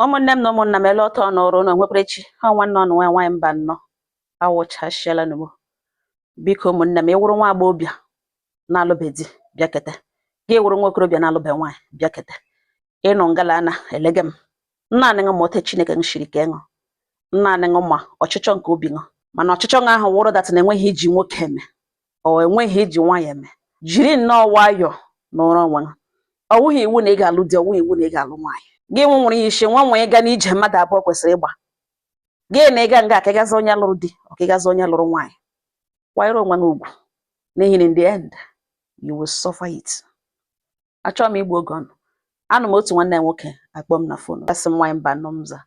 Ụmụnne m na ụmụnna m, ele ọtọ n'ọrụ na onwekwerechi ha. Nwanne ọnụ nwa nwaanyị mba nnọọ awụchasịala n'ugbo. Biko ụmụnne m, ịwụrụ nwa agbọghọbịa na-alụbe di, bịakete. Gị wụrụ nwa okorobịa na-alụbe nwaanyị, bịakete. Ịnụ ngala na elege m naanị ṅụ ma ote Chineke m shiri ka ịṅụ naanị ṅụ ma ọchịchọ nke obi ṅụ, mana ọchịchọ ṅụ ahụ wụrụ that na enweghị iji nwoke eme, ọ enweghị iji nwaanyị eme. Jiri nnọọ nwayọọ n'ụra onwe ṅụ. Ọ wụghị iwu na ị ga-alụ di, ọ wụghị iwu na ị ga-alụ nwaanyị. Gị nwụrụ ya isi nwa nwee ịga n'ije mmadụ abụọ kwesịrị ịgba gị na ịga nga ka ịgaza onye lụrụ di, ọ ka ịgaza onye lụrụ nwaanyị. Kwanyere onwe gị ugwu, n'ihi na in the end you will suffer it. Achọghị m igbu oge ọnụ. Anụ m otu nwanne m nwoke akpọ m na phone, ya sị m, "Nwaanyị mba nọ m za."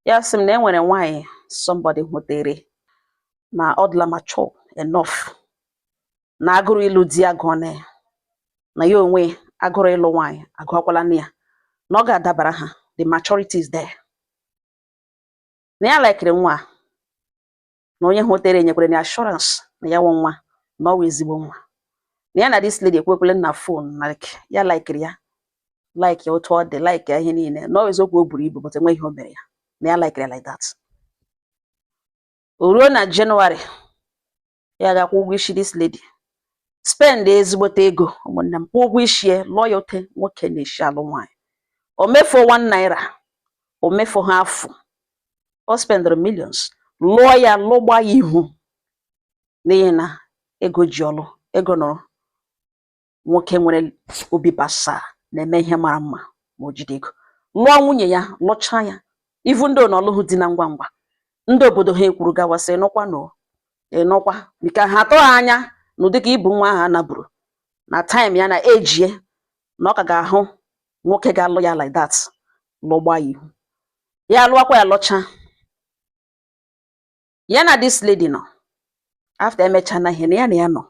Ya sị m na e nwere nwaanyị somebody hụtere na ọ dịla mature enough, na agụrụ ịlụ di agụọ na ya, na ya onwe agụrụ ịlụ nwaanyị agụọkwala na ya, na ọ ga-adabara ha. The maturity is there, na ya likere nwa a, na onye hụtere nyekwara na assurance na ya wụ nwa, na ọ wụ ezigbo nwa, na ya na this lady ekwekwele na phone na like ya likere ya, like ya otu ọ dị, like ya ihe niile, na ọ eziokwu o buru ibu, but enweghị ihe o mere ya, na ya likere ya like that. O ruo na Jenụwarị, ya ga-akwụ ụgwọ isi this lady, spend ezigbote ego. Ụmụnne m, kwụọ ụgwọ isi ya, lụọ ya ote nwoke na-esi alụ nwaanyị. O mefuo ₦1, o mefuo ha afụ. O spendịrị millions lụọ ya, lụgba ya ihu, n'ihi na ego ji ọlụ ego nọrọ. Nwoke nwere obi basaa na-eme ihe mara mma ma o jide ego lụọ nwunye ya, lụchaa ya. Even though na ọlụghụ di na ngwa ngwa, ndị obodo ha ekwuru gawasị ịnụkwa nụ, ịnụkwa nke ha atụghị anya na ụdịka ibu nwa ahụ a naburu na time ya na ejie, na ọ ka ga-ahụ nwoke ga-alụ ya like that, lụgba ya ihu. Ya lụọkwa ya, lụcha ya na this lady nọ. After emechaa na ihe na ya na ya nọ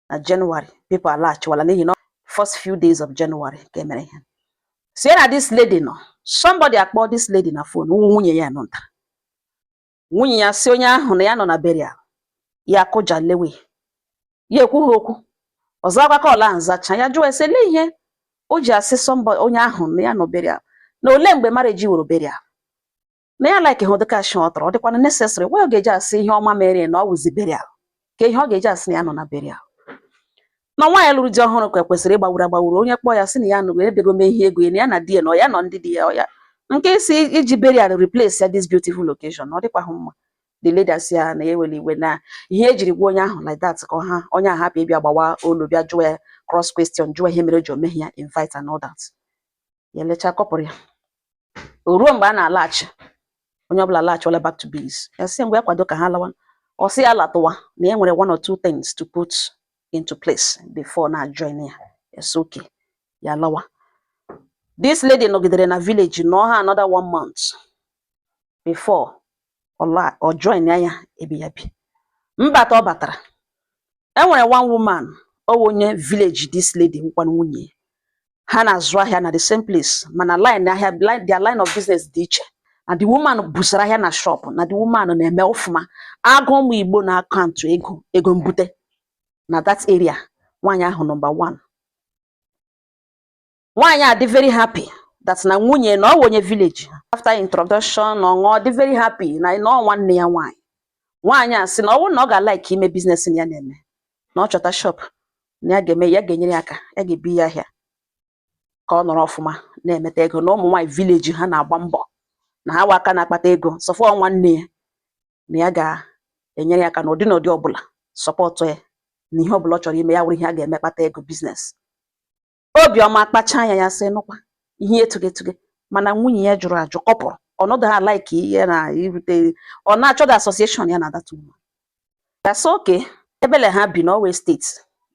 na January, people alaghachiwala, n'ihi na first few days of January ka emere ihe. So ya na this lady nọ, somebody akpọ this lady na phone, nwunye ya nọ nta. Nwunye ya si onye ahụ na ya nọ na burial. Ya akụja lewe, ya ekwughị okwu ọzọ. Akwa call ahụ zacha, ya jụọ ese lee ihe o ji asị somebody, onye ahụ na ya nọ burial, na ole mgbe marriage wuru burial, na ya like hụ dịka shi ọ tọrọ, ọ dịkwana necessary why ọ ga-eji asị ihe ọma mere na ọ wụzi burial, ka ihe ọ ga-eji asị na ya nọ na burial, na nwaanyị lụrụ di ọhụrụ ka kwesịrị ịgbawuru agbawuru. Onye kpọọ ya sị na ya nọ ebego mee ihe ego ya, na ya na di ya nọ, ya nọ ndị di ya, ọ ya nke isi iji burial replace ya this beautiful occasion, ọ dịkwaghị mma. The lady asị ya na ya ewela iwe, na ihe ejiri gwa onye ahụ like that ka ọ ha onye ahụ hapụ ịbịa gbawa olu, bịa jụọ ya cross question, jụọ ihe mere o ji o meghi ya invite and all that. Ya lechaa, kọpụrụ ya. O ruo mgbe a na-alaghachi, onye ọbụla laghachiwala back to biz. Ya sị mgbe ya kwado ka ha lawa, ọ sị ya latụwa, na ya nwere one or two things to put into place before na join ya. Yes, okay, ya lawa. This lady nọgidere na village nọọ ha another one month before ọ join ya ebe ya bi. Mbata ọ batara, e nwere one woman, ọ wụ onye village this lady nwụkwanụ nwunye ya. Ha na-azụ ahịa na the same place, mana line ahịa line, their line of business dị iche. Na the woman busara ahịa na shop, na the woman na-eme ọfụma. Agụ ụmụ Igbo na akaụntụ ego ego mbute na that area, nwaanyị ahụ number one. Nwaanyị a dị very happy that na nwunye na ọ wụ onye village. After introduction, ọ ṅụọ, dị very happy na ọ nwanne ya nwaanyị. Nwaanyị a sị na ọ bụrụ na ọ ga-like ime business ya na-eme, na ọ chọta shop na ya ga-eme, ya ga-enyere ya aka, ya ga-ebi ya ahịa ka ọ nọrọ ọfụma na-emeta ego, na ụmụ nwaanyị village ha na-agba mbọ, na ha wa aka na-akpata ego sọfọ. Nwanne ya na ya ga-enyere ya aka n'ụdị n'ụdị ọbụla, support ya na ihe ọbụla ọ chọrọ ime, ya wụrụ ihe a ga-eme kpata ego, business. Obiọma kpacha anya ya sị nụkwa ihe etuge etuge, mana nwunye ya jụrụ ajụ, kọpụrụ ọnọdụ ha like ihe na irute, ọ na-achọ the association ya na that woman. Ya sị oke ebele ha bi n'Owe State,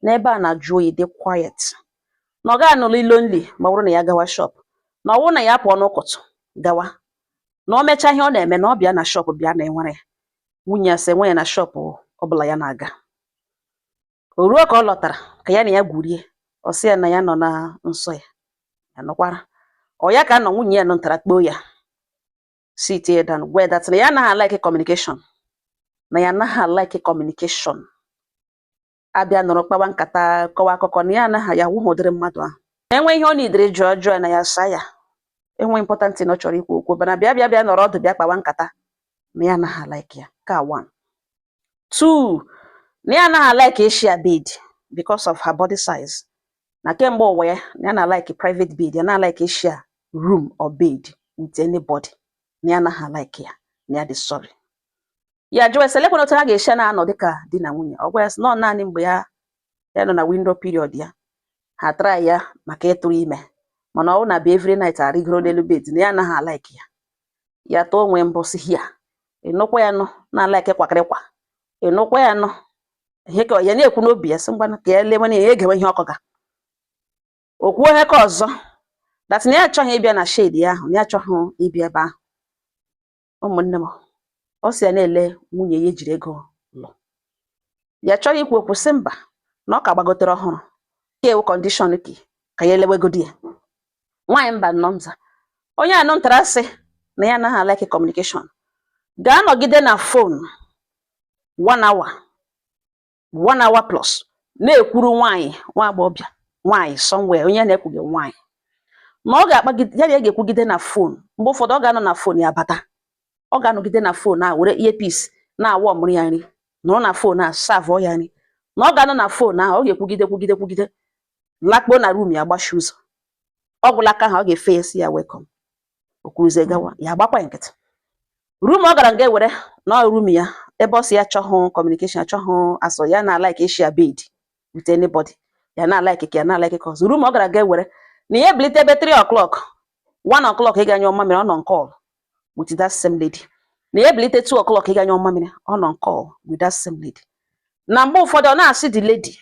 n'ebe a na-ajụ oyi, dị quiet, na ọ gaghị anọli lonely ma ọ bụrụ na ya gawa shop, na ọ bụrụ na ya pụọ n'ụtụtụ gawa, na o mechaa ihe ọ na-eme, na ọ bịa na shop, bịa na enwere ya. Nwunye ya sị enwe ya na shop ọbụla ya na-aga. O ruo ka ọ lọtara ka ya na ya gwurie, ọ sị ya na ya nọ na nsọ ya, ya nọkwara ọ ya ka nọ. Nwunye ya nọtara kpoo ya, sit ya down, gwa ya that na ya anaghị like communication, na ya anaghị like communication. Abịa nọrọ kpawa nkata, kọwa akụkọ, na ya anaghị, ya wụghị ụdịrị mmadụ ahụ. Enwe ihe ọ nidere jụọ, jụọ ya na ya saa ya. Enwe important thing ọ chọrọ ikwu okwu, mana bịa bịa bịa nọrọ ọdụ, bịa kpawa nkata, na ya anaghị like ya. Ka one, two, na ya anaghị like share bed because of her body size, na kemgbe ụwa ya na ya na like private bed, ya na like share room or bed with anybody, na ya anaghị like ya, na ya dị sorry. Ya jụọ ese lekwana otu ha ga-esi na-anọ dịka di na nwunye. Ọ gwa ya sị nọ naanị mgbe ya ya nọ na window period ya, ha try ya maka ịtụrụ ime, mana ọ na bụ every night arịgoro n'elu bed, na ya anaghị like ya. Ya tụọ onwe mbụ si hia ịnụkwa ya nụ na like kwakịrịkwa, ịnụkwa ya nụ ihe ka ya na-ekwu n'obi ya, sị ngwanụ ka ya lewe na ya egewe ihe ọkọga. O kwuo ihe ka ọzọ that na ya achọghị ịbịa na shade ya ahụ, na ya achọghị ịbịa ebe ahụ. Ụmụnne m, ọ sị ya na-ele nwunye ya ejiri ego lụ ya, chọrọ ikwu okwu, sị mba, na ọ ka gbagotere ọhụrụ ka ewu condition ki ka ya elewegodi ya. Nwaanyị mba nnọọ nza onye anụ ntara sị na ya anaghị like communication, ga-anọgide na phone one hour, one hour plus, na-ekwuru nwaanyị, nwa agbọghọbịa nwaanyị somewhere, onye na-ekwughị nwaanyị na ọ ga-akpagide ya, na ya ga-ekwugide na phone. Mgbe ụfọdụ ọ ga-anọ na phone ya bata, ọ ga-anọgide na phone a were earpiece na-awa ọmụrụ ya nri, nọrọ na phone a serve ya nri, na ọ ga-anọ na phone ahụ, ọ ga-ekwugide kwugide kwugide, lakpuo na room ya, gbachi ụzọ. Ọ gwụla aka ahụ, ọ ga-efe ya, si ya welcome, o kwuruzie gawa, ya agbakwa ya nkịtị. Room ọ gara nga ewere na ọ room ya, ebe ọ sị ya chọghụ communication, achọghụ asọ ya na like share bed with anybody, ya na like ka ya na like ka ọzọ. Room ọ gara ga ewere na ya ebilite ebe 3 o'clock, 1 o'clock ịga nyụọ mamịrị, ọ nọ on call with that same lady. Na ya ebilite 2 o'clock ịga nyụọ mamịrị, ọ nọ on call with that same lady. Na mgbe ụfọdụ ọ na-asị the lady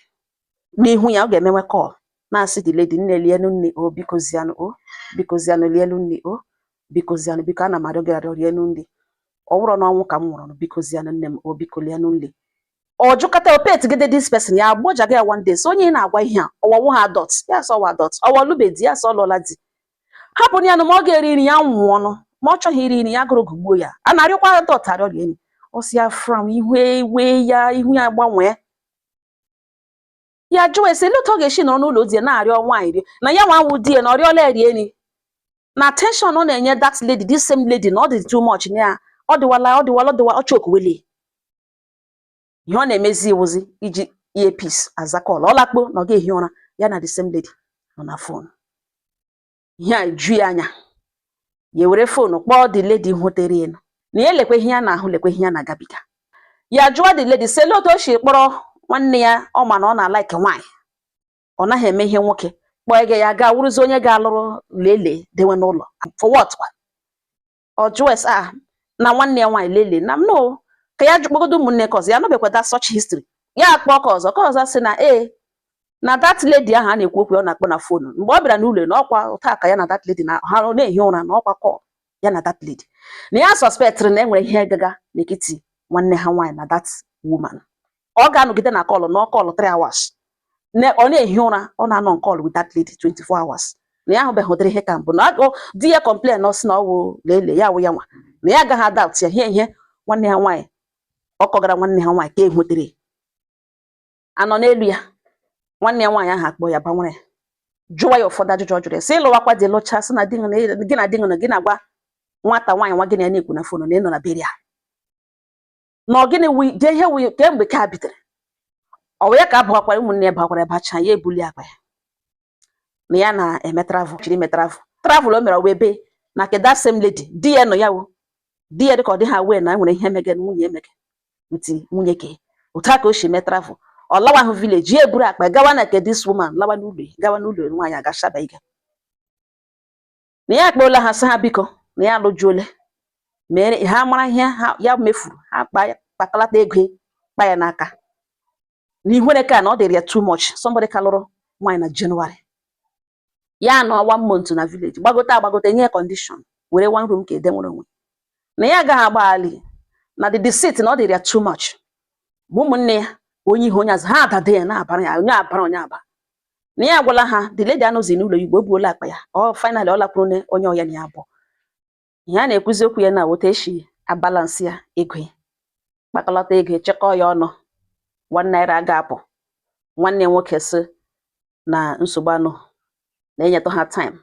n'ihu ya, ọ ga-emenwe call, na-asị the lady, "Nne, lienu nne o, biko zianụ o, biko zianụ, lielu nne o, biko zianụ, biko ana m arịọ gị arịọ, rienu nri, ọ bụrụ na ọnwụ ka m nwụrụ, biko zianụ nne m o, biko lienu nri." Ọ jụkọta opetigide this person, ya agbọjaga ya one day, so onye ị na-agwa ihe a ọwawu ha adult, ya sọ ọwa adult, ọwa lụbe di, ya sọ ọlụọla di, hapụ ya nụ, ma ọ ga-eri nri ya nwụọ ọnụ, ma ọ chọghị iri nri ya gụrụ gụgbuo ya. A na-arịọkwa adult arịọ rie nri. Ọ sị ya from ihu ewe ya, ihu ya gbanwee. Ya jụọ ese otu ọ ga-esi nọrọ n'ụlọ di ya na-arịọ nwaanyị rie, na ya nwa nwụ di ya na ọ rịọla ya rie nri, na attention ọ na-enye that lady, this same lady, na ọ dị too much, na ya ọ dịwala, ọ dịwala, ọ dịwa, ọ chokwuwele. Ihe ọ na-emezi iwuzi iji earpiece aza call, ọ lakpo na ọ ga-ehi ụra, ya na the same lady nọ na phone. Ihe a ju ya anya. Ya were phone kpọọ the lady hụtere ya na ya lekwe ihe ya na-ahụ, lekwe ihe ya na-agabiga. Ya jụọ the lady sị ele otu o si kpọrọ nwanne ya, ọ ma na ọ na-alike nwaanyị, ọ naghị eme ihe nwoke, kpọọ ege ya gaa wụrụzi onye ga-alụrụ lele dewe n'ụlọ, for what kwa? Ọ jụọ ese a na nwanne ya nwaanyị lele na m no ka ya kpọgodo ụmụnne ka ọzọ ya nọbekwa that such history. Ya akpọ ka ọzọ, ka ọzọ sị na ee, na that lady ahụ a na-ekwu okwu ya, ọ na-akpọ na phone mgbe ọ bịara n'ụlọ, na ọkwa taa ka ya na that lady na ha na-ehi ụra, na ọkwa call ya na that lady, na ya suspectịrị na enwere ihe gaga n'etiti nwanne ha nwaanyị na that woman. Ọ ga-anọgide na call, na call 3 hours, na ọ na-ehi ụra, ọ na-anọ call with that lady 24 hours, na ya ahụbeghị ụdịrị ihe ka mbụ, na di ya complain na ọ sị na ọ wụ lele ya wụ ya nwa, na ya agaghị adoubt ya. Ihe ihe nwanne ha nwaanyị ọ kọgara nwanne ha nwaanyị ka e nwetere anọ n'elu ya. Nwanne ya nwaanyị ahụ akpọ ya, banwere ya, jụwa ya ụfọdụ ajụjụ. Ọ jụrụ ya sị ịlụwakwa di, lụcha, sị na di gị na di gị na gị na-agwa nwata nwaanyị nwa gị na ya na-ekwu na phone na ị nọ na beri ya, na ọ gịnị wu je ihe wu kemgbe ka bidoro ọ wụ ya ka abụghakkwara ụmụnne ya bakwara bacha ya ebuli akpa ya na ya na-eme travel, chiri ime travel. Travel o mere ọ wee bee na ke that same lady di ya nọ ya wo di ya dịka ọ dị ha wee na enwere ihe mege nwunye emege uti nwunye ke otu a ka o si mee travel. Ọ lawa ahụ village, ya eburu akpa gawa na ke this woman, lawa n'ụlọ ya, gawa n'ụlọ nwaanyị agashaba ike, na ya akpọọla ha sị ha biko, na ya alụjuole, mere ha mara ihe ha ya mefuru, ha kpa kpakalata ego kpa ya n'aka na ihere ka na ọ dịrị ya too much. Somebody ka lụrụ nwaanyị na January, ya nọ one month na village, gbagote agbagote, nye condition were one room ka ede nwere onwe, na ya agaghị agbaghalị na the deceit, na ọ dịrị ya too much. Ma ụmụnne ya, onye ihu onye azụ ha adade ya na-abara ya, onye abara onye aba, na ya agwala ha the lady anọzi n'ụlọ igbo, o buola akpa ya. Ọ finally ọ lakwuru onye ọya na ya abụọ. Ihe a na-ekwuzi okwu ya na otu esi abalance ya ego ya, kpakọlata ego, chekọọ ya ọnụ, ₦1 ga-apụ. Nwanne ya nwoke sị na nsogbu anụ, na-enyetụ ha time.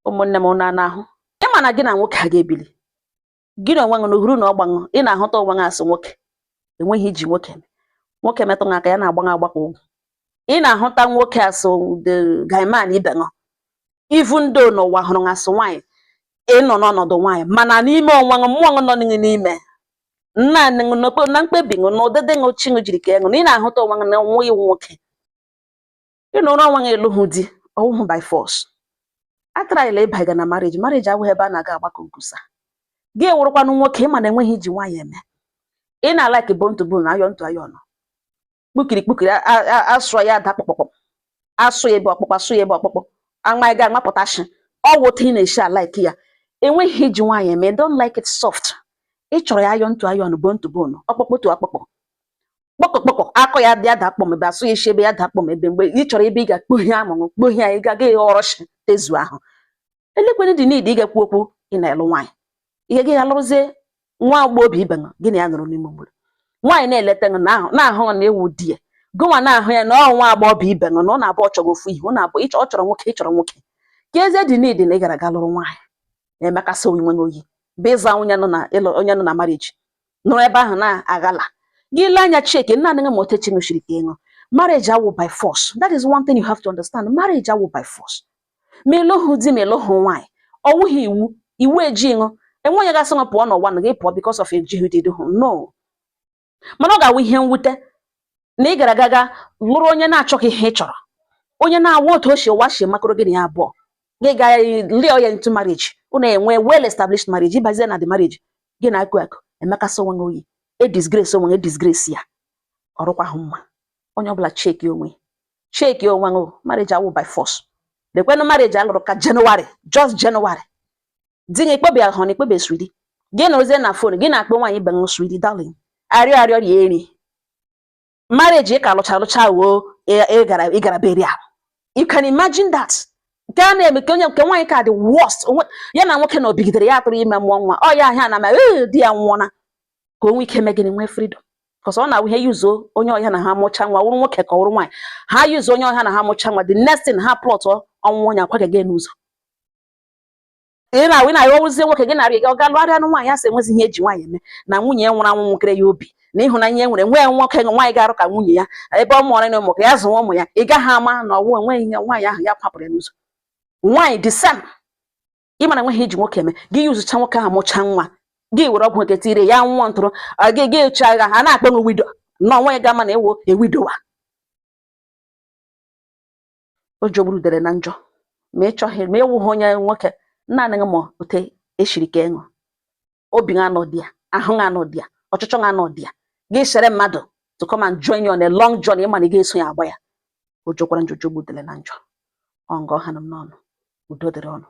Ụmụnne m, ụnụ na-ahụ ịma na gị na nwoke a ga-ebili, gị na onwe gị n'uhuru na ọgbaṅụ, ị na-ahụta onwe gị asị nwoke enweghị iji nwoke eme. Nwoke metụ gị aka, ya na-agba agbakọ ugwu. Ị na-ahụta nwoke asụ the guyman ibe ṅụ, even though n'ụwa hụrụ gị asụ nwaanyị, ịnọ n'ọnọdụ nwaanyị, mana n'ime onwe gị, mmụọ gị nọ gị n'ime, naanị gị na mkpebi gị na ụdịdị gị chi gị jiri kee gị, na ị na-ahụta onwe gị na nwa iwu nwoke. Ị nọrọ onwe gị ịlụhụ di, ọwụhụ by force. Atryla ịbanye na marriage. Marriage abụghị ebe a na-aga agbakọ nkwusa. Gị wụrụkwanụ nwoke, ịma na enweghị iji nwaanyị eme, ị na-alike bone to bone, iron to iron, kpukiri kpukiri, asụ ya ada kpọkpọkpọ, asụ ya ebe ọkpụkpọ, asụ ya ebe ọkpụkpọ, ama ga amapụtashi ọwụ otu ị na-esi alike ya. Enweghị iji nwaanyị eme, don't like it soft. Ị chọrọ ya iron to iron, bone to bone, ọkpụkpụ to ọkpụkpọ, kpọkọkpọkọ, akọ ya dị ada kpọm ebe, asụ ya isi ebe ya da kpọm ebe. Mgbe ị chọrọ ebe ị ga-akpọhie amụṅụ kpohie ya, ị ga ghọrọshi tezu ahụ elekwene dị need. Ị ga-ekwu okwu ị na-alụ nwaanyị, ihe gị alụrụzie nwa agbọghọ ibe gị na ya nọrọ n'ime obodo, nwaanyị na-eleta gị na-ahụ na ewu di ya, gụnwa na-ahụ ya na ọ nwa agbọghọ ibe gị, na ọ na-abụ ọ chọrọ ofu ihe, ọ na-abụ ọ chọrọ nwoke, ị chọrọ nwoke. Ka eze dị need na ị gara aga lụrụ nwaanyị na-emekasị onwe gị oyi bụ ịza onye nọ na ịlụ onye nọ na marriage nọrọ ebe ahụ na-aghala gị. Ile anya cheke naanị gị ma ote chi siri ka ịṅụ. Marriage awụ by force. That is one thing you have to understand. Marriage awụ by force. Ma ịlụhụ di, ma ịlụhụ nwaanyị, ọ wụghị iwu. Iwu eji ṅụ enwe onye ga-asị ṅụ pụọ n'ụwa na gị pụọ because of ejighị di hụ no. Mana ọ ga-awụ ihe mwute na ị gara aga lụrụ onye na-achọghị ihe ị chọrọ, onye na-awụ otu o si ụwa si makọrọ gị na ya abụọ, gị ga lụọ ya into marriage, unu enwe well established marriage, ịbazie na the marriage, gị na-akụ akụ emekasị onwe gị oyi, e disgrace onwe gị, e disgrace ya, ọrụkwa ahụ mma. Onye ọbụla cheki onwe, cheki onwe gị. Marriage awụ by force. Lekwenụ marriage alụrụ ka January, just January, di gị ekpebi ahụ na ekpebe sweetie, gị na ozie na phone gị na-akpọ nwaanyị ibe ṅụ sweetie, darling, arịọ arịọ rie nri. Marriage ị ka lụcha lụcha wuo, ị gara burial. You can imagine that. Nke a na-eme ka onye nke nwaanyị ka dị worst. Ya na nwoke na obigidere ya atụrụ ime, mụọ nwa, ọ ya ahịa na ma ee di ya nwụọna, ka o nwee ike mee gịnị? Nwee freedom. Because ọ na-awụ ihe yuzo onye ọhịa na ha mụcha nwa, wụrụ nwoke ka ọ wụrụ nwaanyị, ha yuzo onye ọhịa na ha mụcha nwa, the next thing ha plot ọnwụ onye akwagege n'ụzọ. Ị na-awụ na ọwụzie nwoke gị narị ọ ga lụgharịa nụ nwaanyị, ya sị enwezi ihe eji nwaanyị eme, na nwunye ya nwụrụ anwụ nwekere ya obi na ịhụnanya e nwere nwee nwoke nwaanyị ga-arụ ka nwunye ya ebe ọ mụọrọ na ụmụ ka ya zụwa ụmụ ya. Ị gaghị ama na ọwụ enweghị ihe nwaanyị ahụ ya kwapụrụ ya n'ụzọ. Nwaanyị the same, ị mara enweghị iji nwoke eme, gị yuzucha nwoke ahụ, mụcha nwa, gị were ọgwụ nke tire ya nwụọ ntụrụ gị, gị echi agha a na-akpọ gị widow na onwe ya ga-ama na ewo ewidowa. O jogburu dere na njọ. Ma ị chọghị, ma ịwụghị onye nwoke, naanị gị ma ote eshiri ka ịṅụ obi gị anọ dị ya, ahụ gị anọ dị ya, ọchịchọ gị anọ dị ya, gị sere mmadụ to come and join you on a long journey, ịma na ị ga-eso ya agba ya. O jokwara njọ, jogbu dere na njọ. Ọ nga ọha nọ m n'ọnụ. Udo dịrị ọnụ.